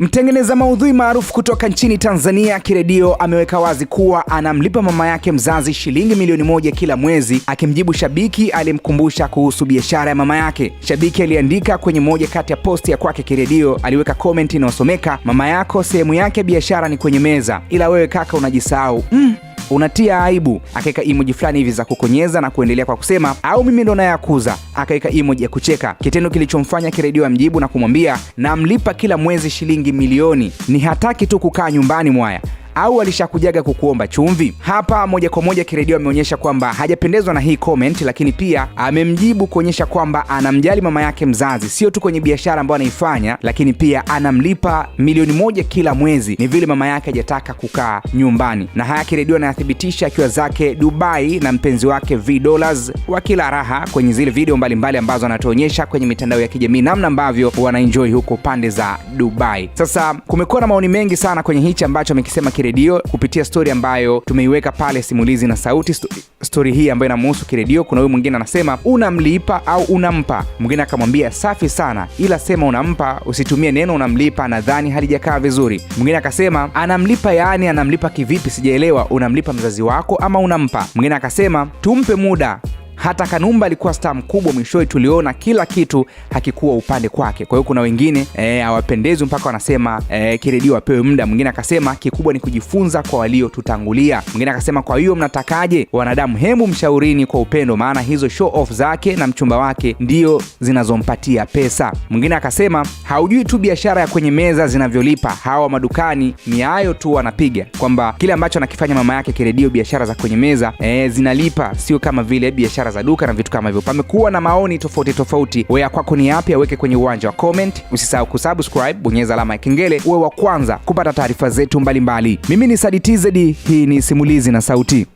Mtengeneza maudhui maarufu kutoka nchini Tanzania Kiredio ameweka wazi kuwa anamlipa mama yake mzazi shilingi 1 milioni kila mwezi, akimjibu shabiki aliyemkumbusha kuhusu biashara ya mama yake. Shabiki aliandika kwenye moja kati ya posti ya kwake Kiredio, aliweka comment inayosomeka, mama yako sehemu yake biashara ni kwenye meza, ila wewe kaka unajisahau. Unatia aibu. Akaweka emoji fulani hivi za kukonyeza na kuendelea kwa kusema, au mimi ndo nayakuza. Akaweka emoji ya kucheka, kitendo kilichomfanya Kiredio amjibu na kumwambia, namlipa kila mwezi shilingi milioni, ni hataki tu kukaa nyumbani mwaya au alishakujaga kukuomba chumvi? Hapa moja kwa moja Kiredio ameonyesha kwamba hajapendezwa na hii comment, lakini pia amemjibu kuonyesha kwamba anamjali mama yake mzazi, sio tu kwenye biashara ambayo anaifanya, lakini pia anamlipa 1 milioni kila mwezi. Ni vile mama yake hajataka kukaa nyumbani. Na haya Kiredio anayathibitisha akiwa zake Dubai na mpenzi wake V Dollars wa kila raha kwenye zile video mbalimbali ambazo anatuonyesha kwenye mitandao ya kijamii namna ambavyo wanaenjoy huko pande za Dubai. Sasa kumekuwa na maoni mengi sana kwenye hichi ambacho amekisema Kiredio kupitia story ambayo tumeiweka pale Simulizi na Sauti. Story hii ambayo inamhusu Kiredio. Kuna huyu mwingine anasema unamlipa au unampa. Mwingine akamwambia safi sana, ila sema unampa, usitumie neno unamlipa, nadhani halijakaa vizuri. Mwingine akasema anamlipa, yaani anamlipa kivipi? Sijaelewa, unamlipa mzazi wako ama unampa? Mwingine akasema tumpe muda, hata Kanumba alikuwa star mkubwa, mwishowe tuliona kila kitu hakikuwa upande kwake. Kwa hiyo kuna wengine hawapendezwi mpaka wanasema Kiredio apewe muda. Mwingine akasema kikubwa ni kujifunza kwa waliotutangulia. Mwingine akasema kwa hiyo mnatakaje wanadamu, hemu mshaurini kwa upendo, maana hizo show off zake na mchumba wake ndio zinazompatia pesa. Mwingine akasema haujui tu biashara ya kwenye meza zinavyolipa, hawa madukani ni hayo tu wanapiga, kwamba kile ambacho anakifanya mama yake Kiredio, biashara za kwenye meza zinalipa, sio kama vile biashara za duka na vitu kama hivyo. Pamekuwa na maoni tofauti tofauti. Wewe kwako ni yapi? Aweke kwenye uwanja wa comment. Usisahau kusubscribe, bonyeza alama ya kengele uwe wa kwanza kupata taarifa zetu mbalimbali. Mimi ni Sadi TZ, hii ni Simulizi na Sauti.